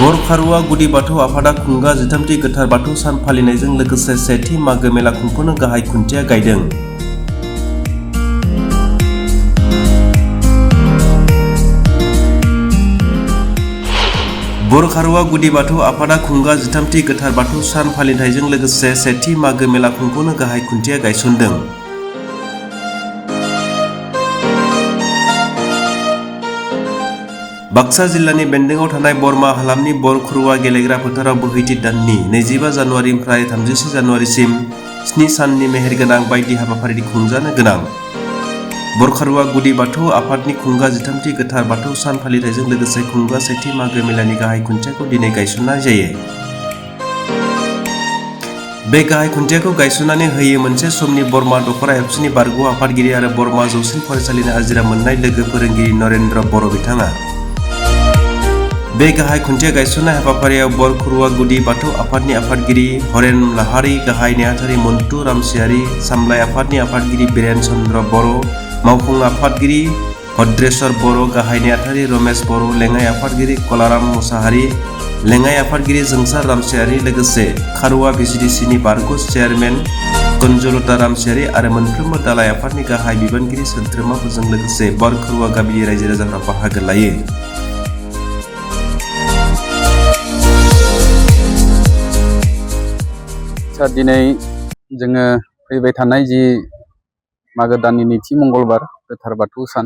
बरखारुवा गुदि बाथौ आफादा खुंगा 13थि गोथार बाथौ सान फालिनायजों लोगोसे सेथि मागो मेला खुंफुंनो गाहाय खुन्थिया गायदों। बरखारुवा गुदि बाथौ आफादा खुंगा 13थि गोथार बाथौ सान फालिथायजों लोगोसे सेथि मागो मेला खुंफुंनो गाहाय खुन्थिया गायसनदों। बाक्सा जिल्लानि बेन्दोंआव थानाय बरमा हालामनि बरखरुवा गेलेग्रा फोथाराव बोहैथि दाननि 25 जानुवारिनिफ्राय 31 जानुवारिसिम 7 साननि मेहेरगोनां बायदि हाबाफारि खुंजानो गोनां। बरखारुवा गुदि बाथौ आफादनि खुंगा 13थि गोथार बाथौ सान फालिथायजों लोगोसे खुंगा सेथि मागो मेलानि गाहाय खुन्थियाखौ दिनै गायसननाय जायो। बे गाहाय खुन्थियाखौ गायसननानै होयो मोनसे समनि बरमा दखरा एबसुनि बारग' आफादगिरि आरो बरमा जौसिन फरायसालिनि आजिरा मोननाय लोगो फोरोंगिरि नरेन्द्र बर' बिथाङा। बे गाहाय खुन्थिया गायसननाय हाबाफारियाव बरखरुवा गुदि बाथौ आफादनि आफादगिरि हरेन लाहारी, गाहाय नेहाथारि मन्टु रामसियारि, सामलाय आफादनि आफादगिरि बिरेन चन्द्र बर', मावफुं आफादगिरि भद्रेश्वर बर', गाहाय नेहाथारि रमेश बर', लेङाइ आफादगिरि कलाराम मुसाहारि, लेङाइ आफादगिरि जोंसार रामसियारि, लोगोसे खारुवा भिसिडिसिनि बारग' चेयारमेन कुन्जलता रामसियारि आरो मोनफ्रोमबो दालाइ आफादनि गाहाय बिबानगिरि सोद्रोमाफोरजों लोगोसे बरखरुवा गामिनि रायजो राजाफ्रा बाहागो लायो। दिनै जोङो फैबाय थानाय जि मागो दाननि नैथि मंगलबार गोथार बाथौ सान,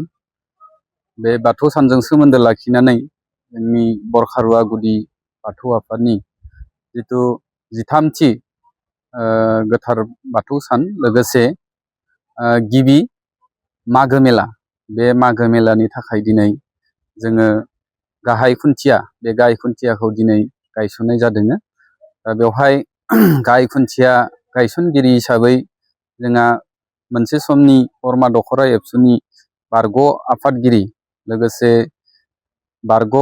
बे बाथौ सानजों सोमोन्दो लाखिनानै जोंनि बरखारुवा गुदि बाथौ आफादनि जिथु 13थि गोथार बाथौ सान लोगोसे गिबि मागो मेला, बे मागो मेलानि थाखाय दिनै जोङो गाहाय खुन्थिया, बे गाहाय खुन्थियाखौ दिनै गायसननाय जादों। दा बेवहाय गाहाय खुन्थिया गायसनगिरि हिसाबै जोंहा मोनसे समनि बरमा दखरा एबसुनि बारग' आफादगिरि लोगोसे बारग'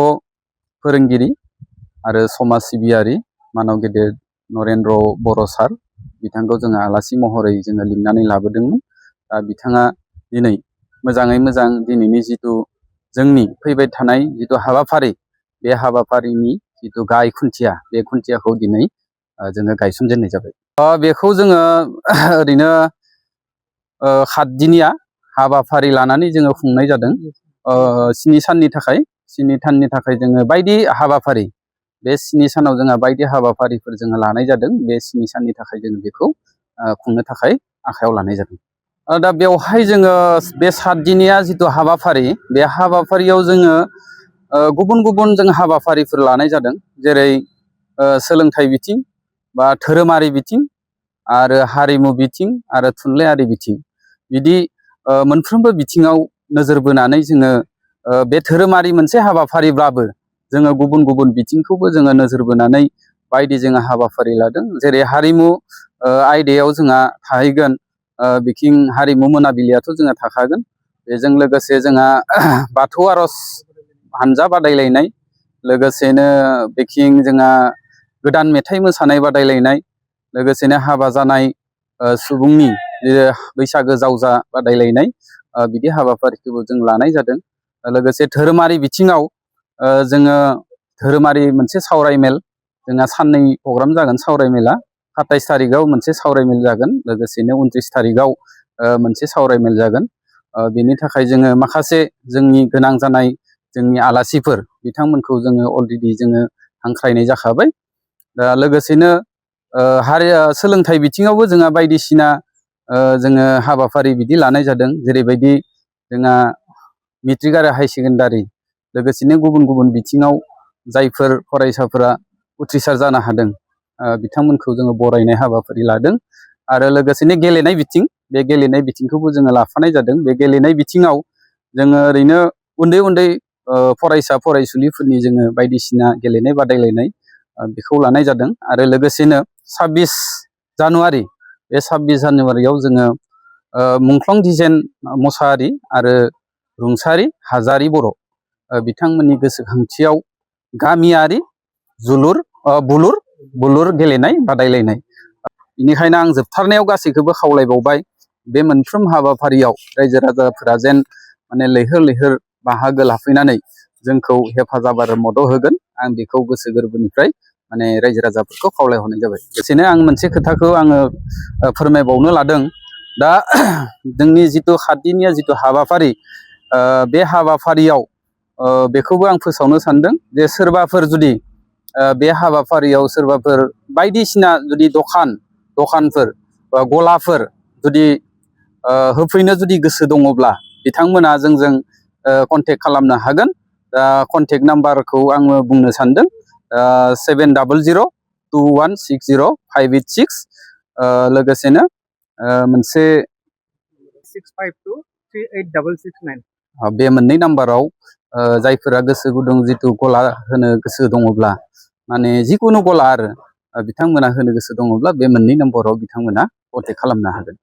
फोरोंगिरि आरो समाज सिबियारि मानव गेदेर नरेन्द्र बर' सार, बिथांखौ जोङो आलासि महरै जोङो लिंनानै लाबोदोंमोन। दा बिथाङा दिनै मोजाङै मोजां दिनैनि जिथु जोंनि फैबाय थानाय जिथु हाबाफारि, बे हाबाफारिनि जिथु गाहाय खुन्थिया, बे खुन्थियाखौ दिनै जोङो गायसनजेननाय जाबाय। बेखौ जोङो ओरैनो 7 दिनिया हाबाफारि लानानै जोङो खुंनाय जादों। 7 साननि थाखाय जोङो बायदि हाबाफारि, बे 7 सानाव जोंहा बायदि हाबाफारिफोर जोङो लानाय जादों। बे 7 साननि थाखाय जोङो बेखौ खुंनो थाखाय आखायाव लानाय जादों। दा बेवहाय जोङो बे 7 दिनिया जिथु हाबाफारि, बे हाबाफारियाव जोङो गुबुन गुबुन जों हाबाफारिफोर लानाय जादों। जेरै सोलोंथाइ बिथिं बा धोरोमारि बिथिं आरो हारिमु बिथिं आरो थुनलाइयारि बिथिं, बिदि मोनफ्रोमबो बिथिङाव नोजोर बोनानै जोङो बे धोरोमारि मोनसे हाबाफारिब्लाबो जोङो गुबुन गुबुन बिथिंखौबो जोङो नोजोर बोनानै बायदि जोङो हाबाफारि लादों। जेरै हारिमु आयदायाव जोंहा थाहैगोन बिथिं हारिमु मोनाबिलियाथ' जोंहा थाखागोन। बेजों लोगोसे जोंहा बाथौ आर'ज हानजा बादायलायनाय, लोगोसेनो बिथिं जोंहा गोदान मेथाइ मोसानाय बादायलायनाय, लोगोसेनो हाबा जानाय सुबुंनि बैसागो जावजा बादायलायनाय, बिदि हाबाफारिखौबो जों लानाय जादों। लोगोसे धोरोमारि बिथिङाव जोङो धोरोमारि मोनसे सावरायमेल, जोंहा 2 प्रग्राम जागोन सावरायमेला। 27 थारिखआव मोनसे सावरायमेल जागोन, लोगोसेनो 29 थारिखआव मोनसे सावरायमेल जागोन। बेनि थाखाय जोङो माखासे जोंनि गोनां जानाय जोंनि आलासिफोर, बिथांमोनखौ जोङो अलरेडि जोङो हांख्रायनाय जाखाबाय। दा लोगोसेनो सोलोंथाइ बिथिङावबो जोंहा बायदिसिना जोङो हाबाफारि बिदि लानाय जादों। जेरैबायदि जोंहा मेट्रिक आरो हाई सेकेन्डारि, लोगोसेनो गुबुन गुबुन बिथिङाव जायफोर फरायसाफोरा उथ्रिसार जानो हादों, बिथांमोनखौ जोङो बरायनाय हाबाफारि लादों। आरो लोगोसेनो गेलेनाय बिथिं, बे गेलेनाय बिथिंखौबो जोङो लाफानाय जादों। बे गेलेनाय बिथिङाव जोङो ओरैनो उन्दै उन्दै फरायसा फरायसुलिफोरनि जोङो बायदिसिना गेलेनाय बादायलायनाय बेखौ लानाय जादों। आरो लोगोसेनो 26 जानुवारि, बे 26 जानुवारियाव जोङो मुंख्लं दिजेन मोसाहारि आरो रुंसारि हाजारि बर' बिथांमोननि गोसोखांथियाव गामियारि बुलुर गेलेनाय बादायलायनाय। बेनिखायनो आं जोबथारनायाव गासैखौबो खावलायबावबाय, बे मोनफ्रोम हाबाफारियाव रायजो राजाफोरा जेन माने लैहोर लैहोर बाहागो लाफैनानै जोंखौ हेफाजाब आरो मदद होगोन आं बेखौ गोसो गोरबोनिफ्राय माने रायजो राजाफोरखौ खावलायहरनाय जाबाय। लोगोसेनो आं मोनसे खोथाखौ आङो फोरमायबावनो लादों। दा जोंनि जिथु 7 दिननिया जिथु हाबाफारि, बे हाबाफारियाव बेखौबो आं फोसावनो सानदों जे सोरबाफोर जुदि बे हाबाफारियाव सोरबाफोर बायदिसिना जुदि दखानफोर बा गलाफोर जुदि होफैनो जुदि गोसो दङब्ला बिथांमोना जोंजों कन्टेक्ट खालामनो हागोन। दा कन्टेक्ट नाम्बारखौ आङो बुंनो सानदों 7002160586, लोगोसेनो मोनसे 652386669। बे मोननै नाम्बाराव जायफोरा गोसो गुदुं जिथु गला होनो गोसो दङब्ला, माने जिकुनु गला आरो बिथांमोना होनो गोसो दङब्ला बे मोननै नम्बराव बिथांमोना कन्टेक्ट खालामनो हागोन।